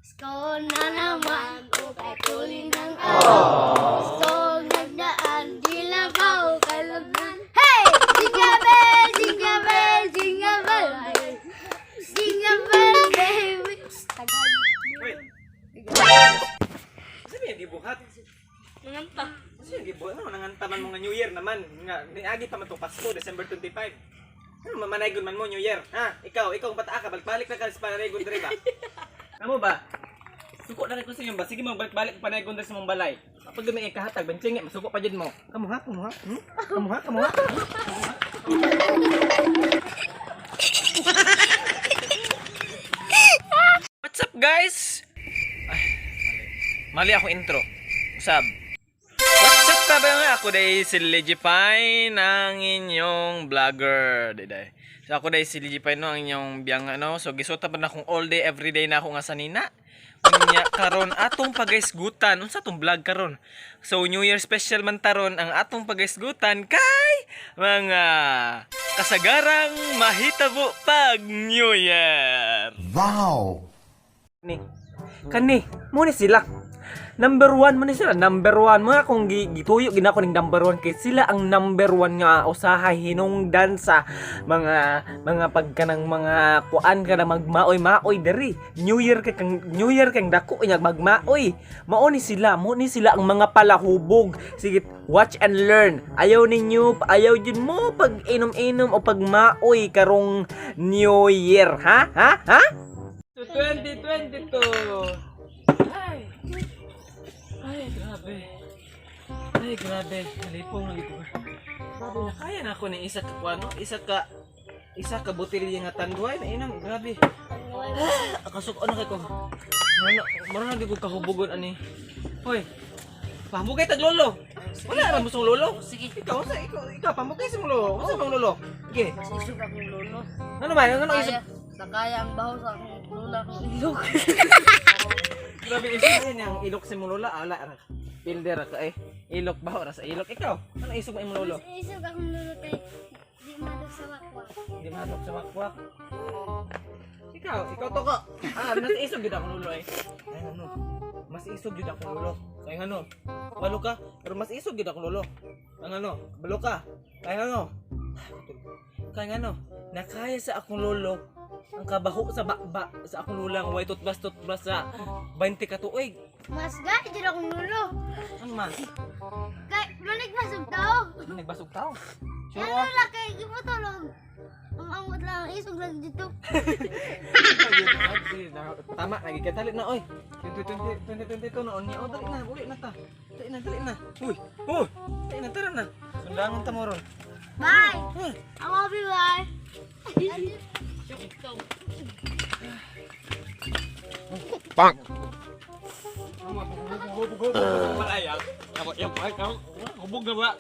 Pasko na naman, upay tuloy ng araw. Pasko nagdaan, di labaw kalagnan. Hey! Jingle bell, jingle bell, jingle bell. Jingle bell, baby. Tagalog. Wait. Sa may gibuhat? Nanganta. Sa may gibuhat? Ano nanganta man mga New Year naman? Nga niagi pa man tong Pasko, December 25. Ano mamanaygon man mo New Year? Ha? Ikaw ang bata ka, balik-balik na ka sa panaygon diri ba? Kamo ba? Suko na rin ko sa inyo ba? Sige mo, balik-balik panaygon diri sa mong balay. Pag may kahatag, benching masuko pa jud mo. Kamo ha, kamo ha? Hmm? Kamo ha, kamo ha? What's up, guys? Ay, mali. Mali akong intro. Usab. What's up ka ba nga? Ako day si Legipine, ang inyong vlogger. Day. So ako day si Legipine no, ang inyong biyang ano. So gisuta pa na akong all day, everyday na ako nga sanina. Unya karon atong pagaisgutan. Unsa tong vlog karon? So New Year special man taron ang atong pagaisgutan kay mga kasagarang mahitabo pag New Year. Wow! Ni. Kani, mo ni sila. Number one mo ni sila. Number one. Mga kung gituyo gina ko ning number one kay sila ang number one nga usahay hinungdan sa mga pagka ng mga kuan ka na magmaoy-maoy diri. New Year kay kang New Year kang dako nya magmaoy. Mao ni sila, mo ni sila ang mga palahubog. Sige, watch and learn. Ayaw ninyo, ayaw jud mo pag inom-inom o pag maoy karong New Year, ha? Ha? Ha? To 2022. Ay. Ay, grabe. Ay, grabe. Nalipong lagi ko. Grabe na kaya na ako ni isa ka kuano, isa ka botelya nga tanduay na inam, grabe. Ah, kasuk ano kay ko. Mura mura na ko kahubugon ani. Hoy. Pamugay tag lolo. Wala ra mo sa lolo. Sige. Ikaw sa ikaw, ikaw pamugay sa mong lolo. Unsa mong lolo? Sige. Isog akong lolo. Ano ba? Ano isip? Nakaya ang baho sa akong lola akong ilog. Grabe isip yan ang ilok sa imong lola. Ala ra. Pilder ra ka eh. Ilok ba ora sa ilok ikaw? Ano isog mo imong lolo? Isog akong lolo kay di madog sa wakwak. Hindi mahatok sa wakwak. Ikaw, ikaw to ko. Ah, mas isog jud akong lolo eh. Ay ano? Mas isog jud akong lolo. Ay ano? Balo ka, pero mas isog jud akong lolo. Ang ano? Balo ka. Ay ano? Kay ano? Nakaya sa akong lolo ang kabaho sa bakba sa akong lola nga way tutbas tutbas sa 20 ka tuig. Mas gay jud akong lolo. Ano man? Kay manig basog tao. Nagbasog tao. Sure Ano ah. la kay giputulog. Ang amot lang ang isog lang dito. Tama, lagi ka dali na oy. 2020 2022 na unya. Oh, dali na, uli na ta. Dali na, dali na. Uy, uy. Dali na, tara na. Sundangan ta mo ron. Bye. Ako happy bye. Hubog na ba?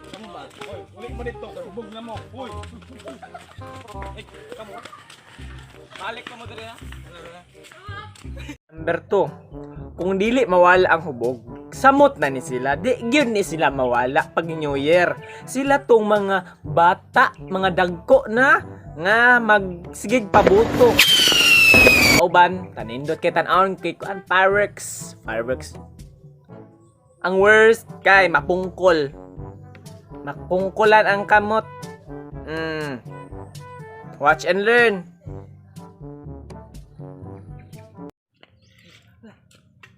Kamu ba? Oy, uli mo dito, hubog na mo. Uy. Eh, kamu. Balik ka mo diri ha. Number 2. Kung dili mawala ang hubog, samot na ni sila. Di gyud ni sila mawala pag New Year. Sila tong mga bata, mga dagko na nga magsigig pabuto. Uban, tanindot kay tan-awon kay kuan fireworks, fireworks. Ang worst kay mapungkol. Mapungkulan ang kamot. Watch and learn.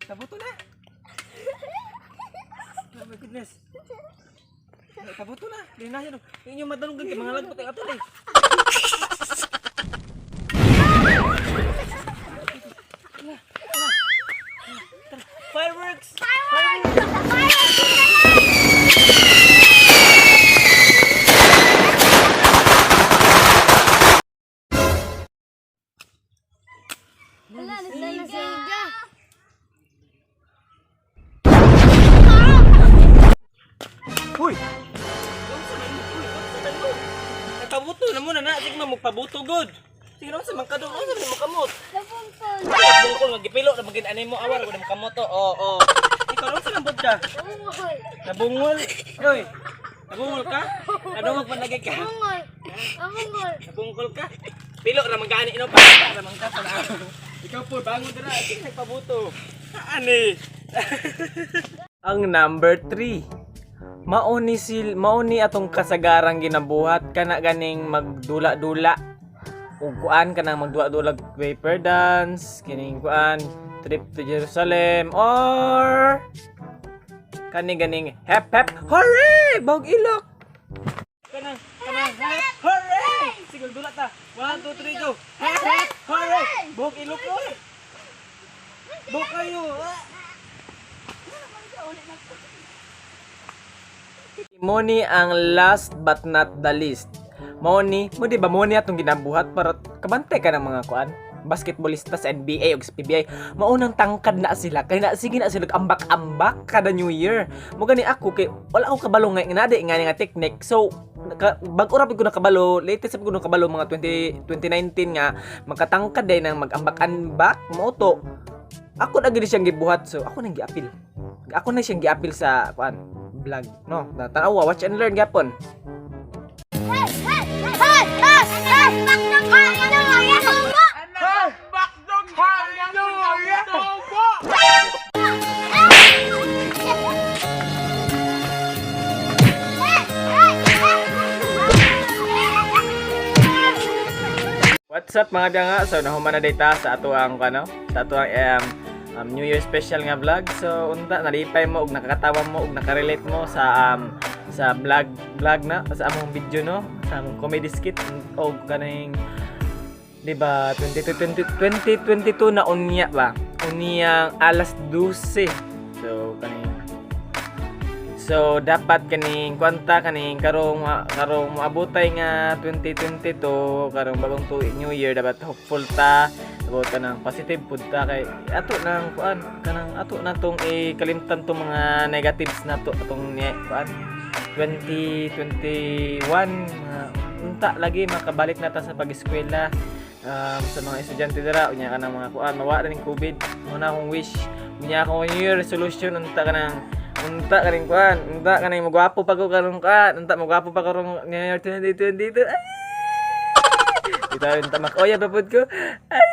Pabuto na. Oh my goodness. Pabuto na. Di na yan. Inyo madalong kay mga lagpot ay atol eh. Fireworks! Fireworks! Wala na nasiga. Uy! Pabuto na muna na. Sige mo, magpabuto good. Sige naman sa mga kadong. Ano sa mga kamot? Napungkol. Bungkol nga gipilo na magin anay mo awar wala mo kamot oh. Oo. Oh, Ikaw ron sa lambot ka. Bungol. Nabungol. Oy. Nabungol ka? Nadungog man lagi ka. Bungol. Bungol. Nabungkol ka. Pilo ra man gani ino pa ra man ka. Ikaw po, bangon dira. Sige, nagpabuto. Ani. Ang number 3. Mauni sil mauni atong kasagarang ginabuhat kana ganing magdula-dula ug kuan kanang magdula-dula paper dance kining kuan trip to Jerusalem or kani ganing hep hep hooray, bog ilok kanang kanang hep hooray. Sige, dula ta. 1 2 3 go. Hep hep hooray, bog ilok oy, bog kayo ah. Moni ang last but not the least. Moni, mo di ba moni atong ginabuhat para kabantay ka ng mga kuan basketballista sa NBA o sa PBA. Maunang tangkad na sila kay na sige na sila ambak-ambak kada New Year. Mo gani ako kay wala ako kabalo nga nga nga nga technique. So bag-o ra pud ko nakabalo, latest ra pud ko nakabalo mga 20 2019 nga makatangkad day nang mag-ambak-ambak mo to. Ako na gid siyang gibuhat, so ako nang giapil. Ako na siyang giapil sa kuan vlog, no? Tanawa, watch and learn gyapon. Hey! Hey! Hey! Hey! Hallelujah! What's up, mga danga? So nahuman na data sa ato ang ano, sa ato ang New Year special nga vlog. So unta nalipay mo ug nakakatawa mo ug nakarelate mo sa vlog vlog na sa among video, no, sa among comedy skit og kaning di ba 2022 2022 na unya ba? Unyang alas 12. So kaning So dapat kaning kwanta kaning karong karong moabotay nga 2022, karong bagong tuig, New Year, dapat hopeful ta about kanang positive pud ta kay ato nang kuan kanang ato na tong ikalimtan tong mga negatives na to atong ni kuan 2021 mga unta lagi makabalik na ta sa pag-eskwela sa mga estudyante dira unya kanang mga kuan mawa na ning COVID. Mo na akong wish, unya akong New Year resolution, unta kanang unta kaning kuan unta kaning magwapo pa ko karon kuan unta magwapo pa karong New Year 2022. Ay! Ito unta mak-oya pa pud ko. Ay!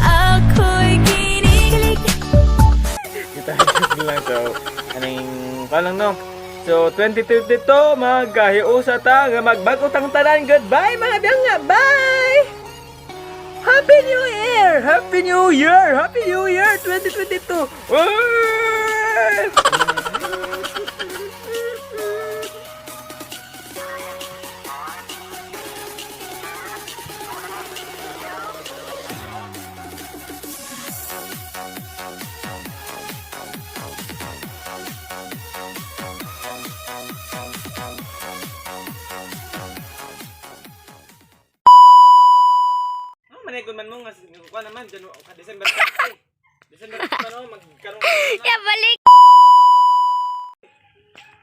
Ako'y kinikilig. Ito lang. So kaning kuan lang, no. So 2022 magkahiusa ta nga magbag-o tang tanan. Goodbye, mga biyanga. Bye. Happy New Year! Happy New Year! Happy New Year 2022! Uy! Ano manaygon man mo nga kuan naman December 30. December 30 no magkaroon. Ya, balik!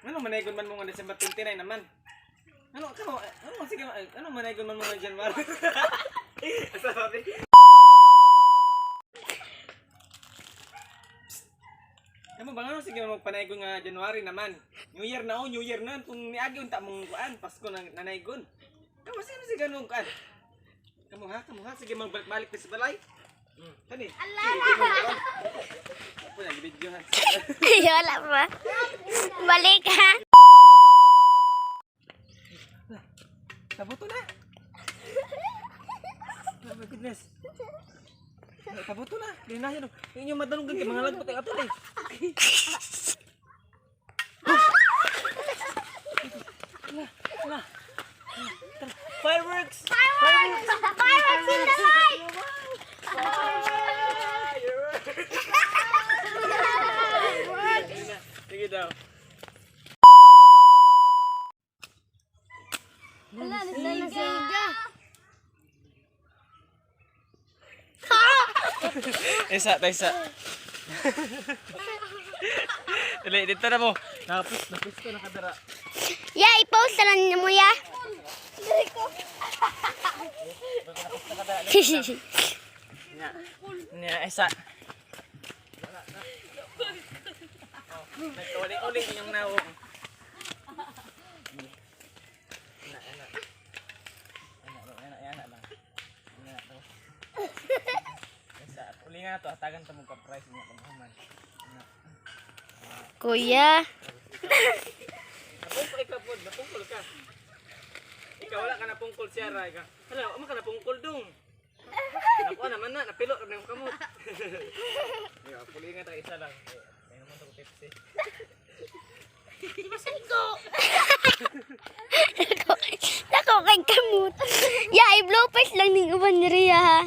Ano manaygon man mo nga December 29 naman? Ano kamo ano sige ano manaygon man mo nga January? Asa sabi? Kamo ba nga sige magpanaygon nga January naman? New Year na oh, New Year na kung niagi unta mong kuan Pasko na nanaygon. Kamo sige sige ganun kuan. Kamo ha sige magbalik-balik pa sa balay. Kani. Allah. Ako na video ha. Wala pa. Balik ha. Tabuto na. Oh my goodness. Tabuto na. Di na yan. Inyo madalong kay mga lagpot ang ato eh. Wala. Wala. Fireworks! Fireworks! Fireworks in the light! Sige daw. Wala, nasiga. Isa, isa. Dali, dito na mo. Nakapis, napis ko nakadara. Ya, i-post na lang mo ya. Nya. Nya, isa. Oh, nagkauli-uli inyong nawong. Ana, ana. Ana, ana, ana lang. Ana, tapos Pulingan na to, hatagan ta mo ka price nga paghuman. Kuya. Napungkol ikaw pod, napungkol ka. Ikaw wala ka napungkol siya ra ka. Hala, wa man ka napungkol dong. Nakuha naman na, napilo ra yung kamot. Ikaw, pulingan ta isa lang. Eh, may naman to Pepsi. Dako, dako kay kamot. Ya, i-bloopers lang ning uban ni Ria ha.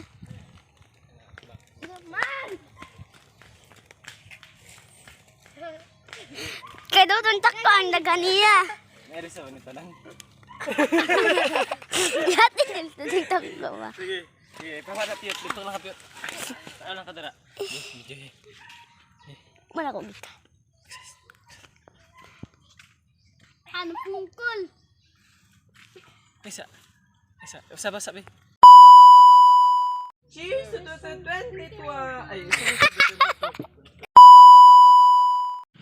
Kay daw tuntak ko ang daghan niya. Meron sa nito lang. Yati nil takko ba. Sige. Sige, papada piyot, dito lang ka piyot. Ano lang ka dara? Sige. Wala ko gikan. Ano pungkol? Isa. Isa. Usa ba sabi? Cheers to 2022! Ay, isa.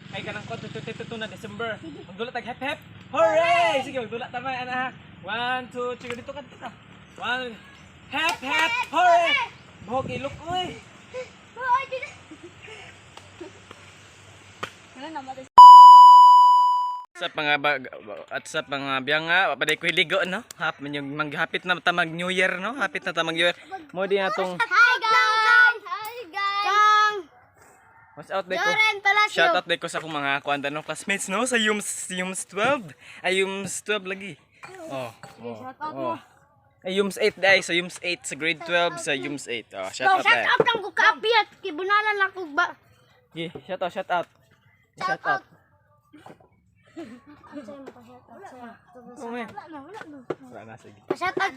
Ay, kanang ko, 2022 na December. Magdula tag hep hep. Hooray! Sige, magdula tamay, ana ha. One, two, three. Dito ka, dito ka. One, hep hep, hooray! Buhok ilok, uy. Sa mga bag at sa mga biyanga, paday ko hiligo no. Hap man yung maghapit na ta mag New Year no. Hapit na ta mag New Year. Mo di atong Hi guys! Hi guys! Kang! What's out day ko. Joren Palacio! Shout out day ko sa akong mga kuan no classmates no sa UMS UMS 12. Ay UMS 12 lagi. Oh. Shout out Oh. mo. Ay UMS 8 day sa UMS 8 sa grade 12 sa UMS 8. Oh, shout out Shout day. out lang ko kaapi at kibunalan lang ko ba. Yeah, shout out, shout out. Shout out. Oh, man. Wala na, wala na. Wala na, sige. Shout out.